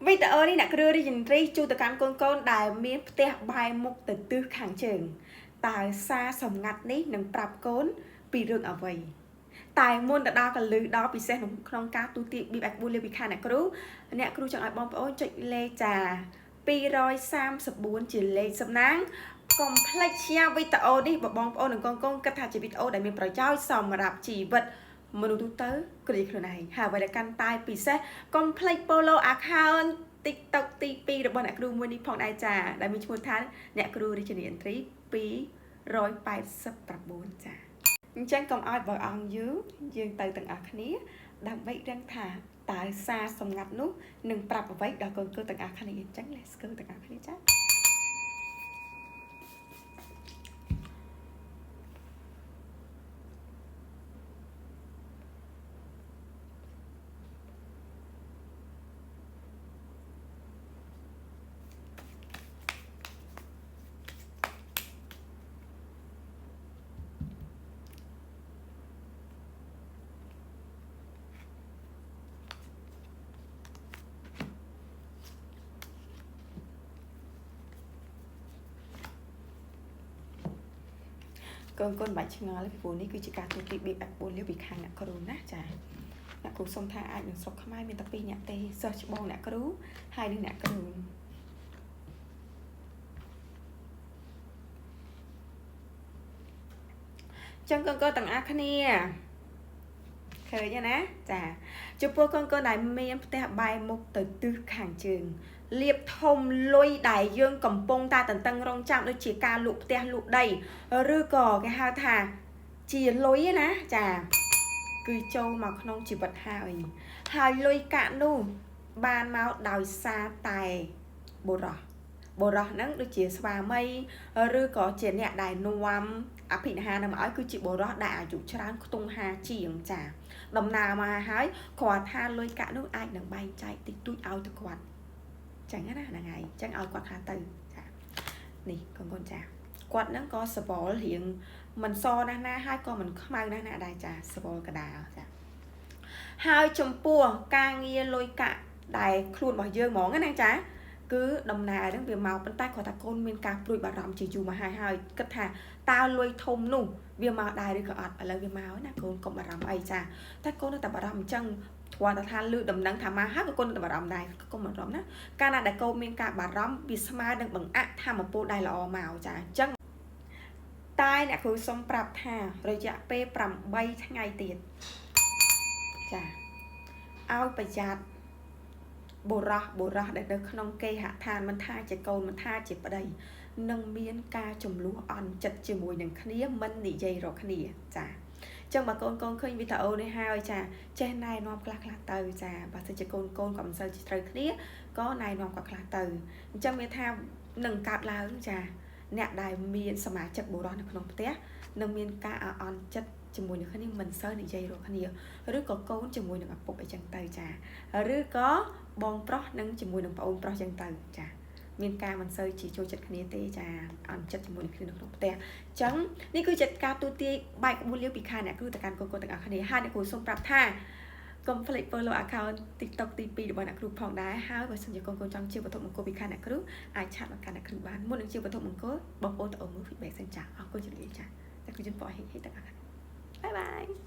វីដេអូនេះអ្នកគ្រូរាជនត្រីជួទៅកាន់កូនកូនដែលមានផ្ទះបែរមុខទៅទិសខាងជើងតើសារសម្ងាត់នេះនឹងប្រាប់កូនពីរឿងអ្វីតែមុនទៅដល់កលឹះដល់ពិសេសក្នុងការទូទាបបៀបក្បួនលាពីខាងអ្នកគ្រូអ្នកគ្រូចង់ឲ្យបងប្អូនចុចលេខចា234ជាលេខសំណាងកុំភ្លេច share វីដេអូនេះបើបងប្អូននិងកូនកូនគិតថាជាវីដេអូដែលមានប្រយោជន៍សម្រាប់ជីវិតមនុស្សទូទៅគ្រាខ្លួនឯងហើយអ្វីដែលកាន់តែពិសេសកុំភ្លេច follow account TikTok ទី2របស់អ្នកគ្រូមួយនេះផងដែរចាដែលមានឈ្មោះថាអ្នកគ្រូរាជនីឥន្ទ្រី289ចាអញ្ចឹងកុំឲ្យបើអង្គយូរយើងទៅទាំងអស់គ្នាដើម្បីដឹងថាតើសារសម្ងាត់នោះនឹងប្រាប់អ្វីដល់កូនៗទាំងអស់គ្នាអញ្ចឹង let's go ទាំងអស់គ្នាចា កូនកូនបាច់ឆ្ងល់ទេពីព្រោះនេះគឺជាការទូទាបៀបអាក់បួនលាពីខាងអ្នកគ្រូណាចាអ្នកគ្រូសុំថាអាចនឹងស្រុកខ្មែរមានតែ2អ្នកទេសិស្សច្បងអ្នកគ្រូហើយនិងអ្នកគ្រូចឹងកូនកូនទាំងអស់គ្នាឃើញទេណាចាចំពោះកូនកូនដែលមានផ្ទះបែរមុខទៅទិសខាងជើងលៀបធំលុយដែលយើងកំពុងតែតន្ទឹងរង់ចាំដូចជាការលក់ផ្ទះលក់ដីឬក៏គេហៅថាជាលុយណាចាគឺចូលមកក្នុងជីវិតហើយហើយលុយកាក់នោះបានមកដោយសារតែបុរសបុរសហ្នឹងដូចជាស្វាមីឬក៏ជាអ្នកដែលនាំអភិនិហានឹងមកឲ្យគឺជាបុរសដែលអាយុច្រើនខ្ទង់50ជាងចាដំណើរមកហើយគ្រាន់ថាលុយកាក់នោះអាចនឹងបែងចែកតិចតួចឲ្យទៅគាត់ចឹងណាហ្នឹងហើយចឹងឲ្យគាត់ថាទៅចានេះកូនកូនចាគាត់ហ្នឹងក៏សវលរៀងមិនសណាស់ណាហើយក៏មិនខ្មៅណាស់ណាដែរចាសវលកដាលចាហើយចំពោះការងារលុយកាក់ដែលខ្លួនរបស់យើងហ្មងណាចាគឺដំណើរហ្នឹងវាមកប៉ុន្តែគាត់ថាកូនមានការព្រួយបារម្ភជាយូរមកហើយហើយគិតថាតើលុយធំនោះវាមកដែរឬក៏អត់ឥឡូវវាមកណាកូនកុំបារម្ភអីចាតែកូននៅតែបារម្ភអញ្ចឹងគ្រាន់តែថាលឺដំណឹងថាមកហើយក៏កូននៅតែបារម្ភដែរកុំបារម្ភណាកាលណាដែលកូនមានការបារម្ភវាស្មើនឹងបង្អាក់ធម៌ពលដែលល្អមកចាអញ្ចឹងតែអ្នកគ្រូសុំប្រាប់ថារយៈពេល8ថ្ងៃទៀតចាឲ្យប្រយ័ត្នបុរសដែលនៅក្នុងគេហដ្ឋានមិនថាជាកូនមិនថាជាប្តីនឹងមានការចំនួនអន់ចិត្តជាមួយនឹងគ្នាមិននិយាយរកគ្នាចាចឹងបើកូនកូនឃើញវីដេអូនេះហើយចាចេះណែនាំខ្លះខ្លះទៅចាបើសិនជាកូនកូនក៏មិនសូវជាត្រូវគ្នាក៏ណែនាំគាត់ខ្លះទៅអញ្ចឹងមានថានឹងកើតឡើងចាអ្នកដែលមានសមាជិកបុរសនៅក្នុងផ្ទះនឹងមានការអន់ចិត្តជាមួយនឹងគ្នាមិនសូវនិយាយរកគ្នាឬក៏កូនជាមួយនឹងឪពុកអីចឹងទៅចាឬក៏បងប្រុសនិងជាមួយនឹងប្អូនប្រុសចឹងទៅចាមានការមិនសូវជាចូលចិត្តគ្នាទេចាអន់ចិត្តជាមួយនឹងគ្នានៅក្នុងផ្ទះអញ្ចឹងនេះគឺជាការទូទាយបែកក្បួនលាវពីខាងអ្នកគ្រូទៅកាន់កូនៗទាំងអស់គ្នាហើយអ្នកគ្រូសូមប្រាប់ថាកុំភ្លេច follow account TikTok ទី2របស់អ្នកគ្រូផងដែរហើយបើសិនជាកូនៗចង់ជាវត្ថុមង្គលពីខាងអ្នកគ្រូអាចឆាតមកកាន់អ្នកគ្រូបានមុននឹងជាវត្ថុមង្គលបងប្អូនទៅអូមើល feedback សិនចាអរគុណជម្រាបចាតែគ្រូជូនពរឲ្យហេងៗទាំងអស់គ្នាបាយបាយ។